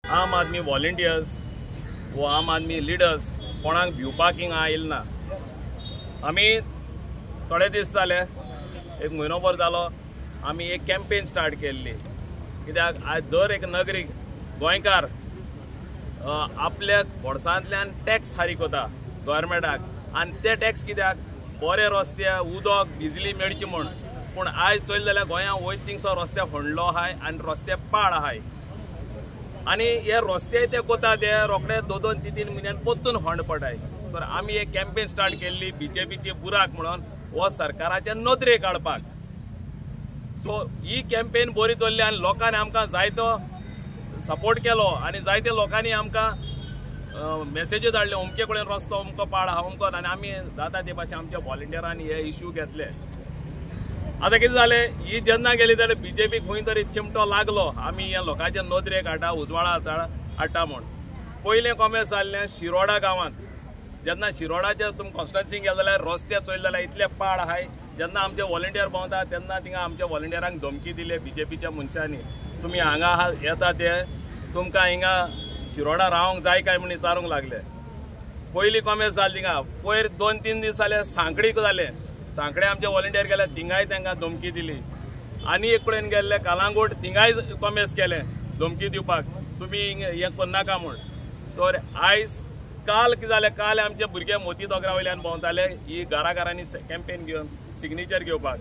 आम आदमी वॉलंटियर्स वो आम आदमी लिडर्स कोणाक भिवपाक हिंगा आयल ना. आमी थोडे दीस जाले, एक म्हयनोभर जालो, आमी एक कॅम्पेन स्टार्ट केल्ली. कित्याक आयज दर एक नागरीक गोंयकार आपल्या बोर्सांतल्यान टॅक्स फारीक वता गव्हर्मेंटाक, आनी ते टॅक्स कित्याक बरे रस्ते, उदक, बिजली मेळची म्हूण. पूण आयज चोयलें जाल्यार गोंया वयता थिंगसर रस्ते फोंडलो आहाय आनी रस्ते पाड आहाय, आनी हे रस्ते ते कोता ते रोखडे 2-2, 3-3 म्हयन्यान परतून फोंड पडाय. तर आमी एक कॅम्पेन स्टार्ट केल्ली बीजेपीची बुराक म्हणून हो सरकाराच्या नदरेक हाडपाक. सो ही कॅम्पेन बरी चल्ली आनी लोकांनी आमकां जायतो सपोर्ट केलो आनी जायते लोकांनी आमकां मेसेजी धाडले, अमके कडेन रस्तो अमको पाड आहा अमको, आनी आमी जाता ते भाशेन आमच्या वॉलंटियरांनी हे इश्यू घेतले. आतां कितें जालें, ही जेन्ना गेली जाल्यार बीजेपीक खंय तरी चिमटो लागलो, आमी ह्या लोकांच्या नदरेक हाडटा, उजवाडा हाडटा म्हूण. पयलें कॉमेस जाल्लें शिरोडा गांवांत. जेन्ना शिरोडाच्या तुमी कॉन्स्टिट्युएन्सीन गेले जाल्यार रस्ते चोयले जाल्यार इतले पाड आहाय. जेन्ना आमचे वॉलंटियर भोंवता तेन्ना थिंगा आमच्या वॉलंटियरांक धमकी दिले बीजेपीच्या मनशांनी, तुमी हांगा येता ते तुमकां हिंगा शिरोडा रावंक जाय काय म्हूण विचारूंक लागले. पयली कॉमेस जाली थिंगा. पयर 2-3 दीस जाले सांकळीक जाले, सांकळे आमचे वॉलंटियर गेले थिंगाय तांकां धमकी दिली. आनी एक कडेन गेल्ले कालांगूट, थिंगाय कॉमेस केले धमकी दिवपाक, तुमी हें करनाका म्हूण. तर आयज काल कितें जालें, काल आमचे भुरगे मोती दोंगरा वयल्यान भोंवताले ही घरा घरांनी कॅम्पेन घेवन सिग्नेचर घेवपाक.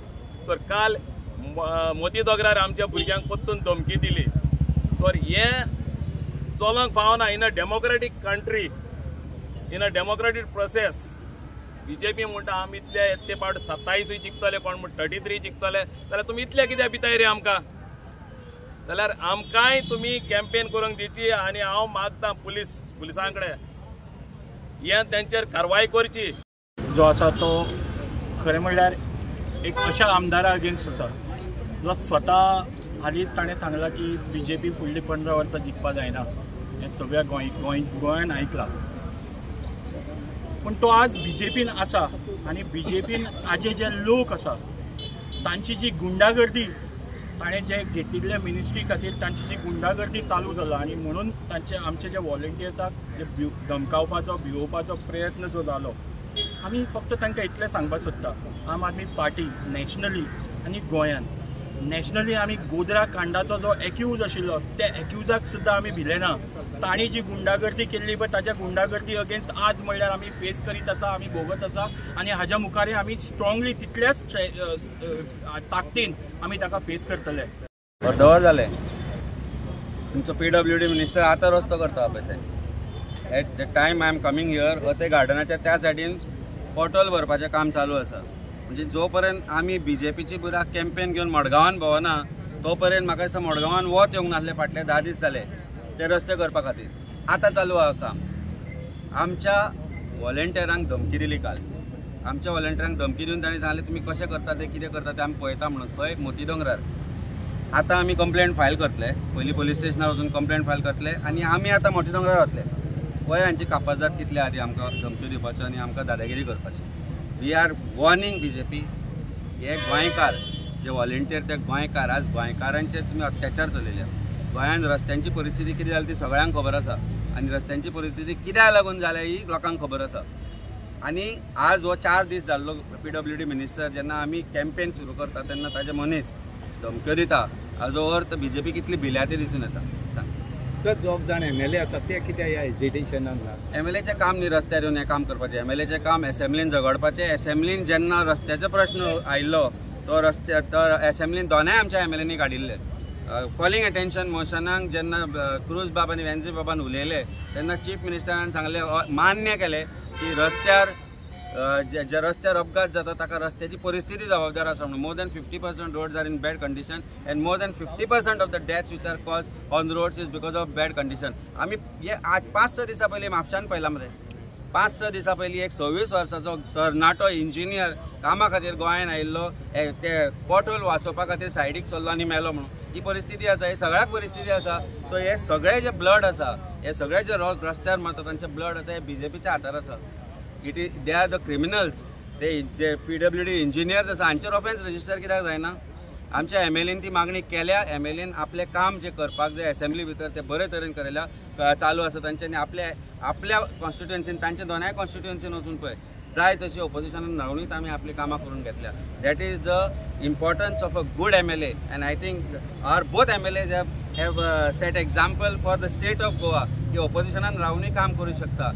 तर काल मोती दोंगरार आमच्या भुरग्यांक परतून धमकी दिली. तर हें चलोंक फावना. In a democratic country, in a democratic process, BJP म्हणटा आमी इतले ते पावट 27 जिखतले, कोण म्हण 33 जिखतले, जाल्यार तुमी इतले कित्याक भिताय रे आमकां? जाल्यार आमकांय तुमी कॅम्पेन करूंक दिवची. आनी हांव मागता पुलिसां कडेन हें तेंचेर कारवाय करची. जो आसा तो खरें म्हणल्यार एक अशा आमदारा अगेन्स्ट आसा जो स्वता हालींच ताणें सांगलां की बीजेपी फुडली 15 वर्सां जिखपा जायना, हें सगळ्या गोंयान आयकलां. पूण तो आज बीजेपीन आसा आनी बीजेपीन आजे जे लोक आसा तांची जी गुंडागर्दी ताणें जे घेतिल्ले मिनिस्ट्री खातीर तांची जी गुंडागर्दी चालू जाला, आनी म्हणून तांचे आमचे जे वॉलंटियर्साक जे धमकावपाचो भिवोवपाचो प्रयत्न जो जालो, आमी फक्त तांकां इतलें सांगपाक सोदता, आम आदमी पार्टी नॅशनली आनी गोंयान नॅशनली आमी गोधरा कांडाचो जो एक्यूज आशिल्लो त्या एक्युजाक सुद्दां आमी भिले ना. तांणी जी गुंडागर्दी केल्ली पळय ताच्या गुंडागर्दी अगेन्स्ट आज म्हणल्यार आमी फेस करीत आसा, आमी भोगत आसा, आनी हाज्या मुखारय आमी स्ट्रांगली तितल्याच ताकदीन आमी ताका फेस करतले. अर्दवर जालें तुमचो PWD minister आतां रस्तो करता पळय ते. At the time I am coming here, ते गार्डनाच्या त्या सायडीन पोटोल भरपाचें काम चालू आसा. म्हणजे जो पर्यंत आमी बीजेपीची बुराक कॅम्पेन घेवन मडगांवान भोंवना तो पर्यंत म्हाका दिसता मडगांवान वत येवंक नासलें फाटले 10 दीस जाले ते रस्ते करपा खातीर. आतां चालू आहा काम. आमच्या वॉलंटियरांक धमकी दिली काल. आमच्या वॉलंटियरांक धमकी दिवन तांणी सांगलें तुमी कशें करता ते, कितें करता ते आमी पळयता म्हणून. थंय मोती दोंगरार आतां आमी कंप्लेंट फायल करतले, पयलीं पोलीस स्टेशनार वचून कंप्लेंट फायल करतले आनी आमी आतां मोती दोंगरार वतले. पळय हांची कापाजात कितले आदी आमकां धमक्यो दिवपाच्यो आनी आमकां दादागिरी करपाची. We are warning BJP, हे गोंयकार जे वॉलंटियर ते गोंयकार, आज गोंयकारांचेर तुमी अत्याचार चलयल्या. गोंयांत रस्त्यांची परिस्थिती कितें जाली ती सगळ्यांक खबर आसा, आनी रस्त्यांची परिस्थिती कित्याक लागून जाल्या ही लोकांक खबर आसा. आनी आज हो 4 दीस जाल्लो PWD minister जेन्ना आमी कॅम्पेन सुरू करता तेन्ना ताजे मनीस धमक्यो दिता, हाजो अर्थ बीजेपी कितली भिल्या ती दिसून येता. सांग तर दोग जाण MLA आसा ते कित्याक ह्या एजिटेशनान ना? MLAचें काम न्ही रस्त्यार येवन हें काम करपाचें. MLAचें काम एसेंब्लीन झगडपाचें. एसेंब्लीन जेन्ना रस्त्याचो प्रश्न आयिल्लो तो रस्त्या तो एसेंब्लीन दोनाय आमच्या MLAंनी काडिल्ले. कॉलिंग अटेन्शन मोशनाक जेन्ना क्रूज बाब आनी वेन्झी बाबान उलयले तेन्ना चीफ मिनिस्टरान सांगलें, मान्य केलें की रस्त्यार जे रस्त्यार अपघात जाता ताका रस्त्याची परिस्थिती जबाबदार आसा म्हणून. More than 50% roads are in bad condition and more than 50% of the deaths which are cause on roads is because of bad condition. आमी हे 5-6 दिसां पयलीं म्हापशान पळयलां मरे, 5-6 दिसां पयलीं एक 26 वर्साचो तरणाटो इंजिनियर कामा खातीर गोंयान आयिल्लो, ते पोटहोल वाचोवपा खातीर सायडीक सरलो आनी मेलो म्हणून. ही परिस्थिती आसा, ही सगळ्याक परिस्थिती आसा. सो हे सगळे जे ब्लड आसा, हे सगळे जे रस्त्यार मरता तांचे ब्लड आसा, हे बीजेपीच्या हातार आसा. It is they are the criminals. ते जे PWD engineers आसा हांचेर ऑफेन्स रजिस्टर कित्याक जायना? आमच्या एमएलएन ती मागणी केल्या. एमएलएन आपलें काम जें करपाक जाय एसेंब्ली भितर तें बरे तरेन केल्या, चालू आसा तांच्यांनी. आपल्या आपल्या कॉन्स्टिट्युएन्सीन, तांच्या दोनाय कॉन्स्टिट्युएन्सीन वचून पळय, जाय तशी ओपोजिशनान रावनूय आमी आपलीं कामां करून घेतल्या. That is the importance of a good MLA, and I think our both MLAs have set example for the state of Goa की ओपोजिशनान रावनूय काम करूं शकता.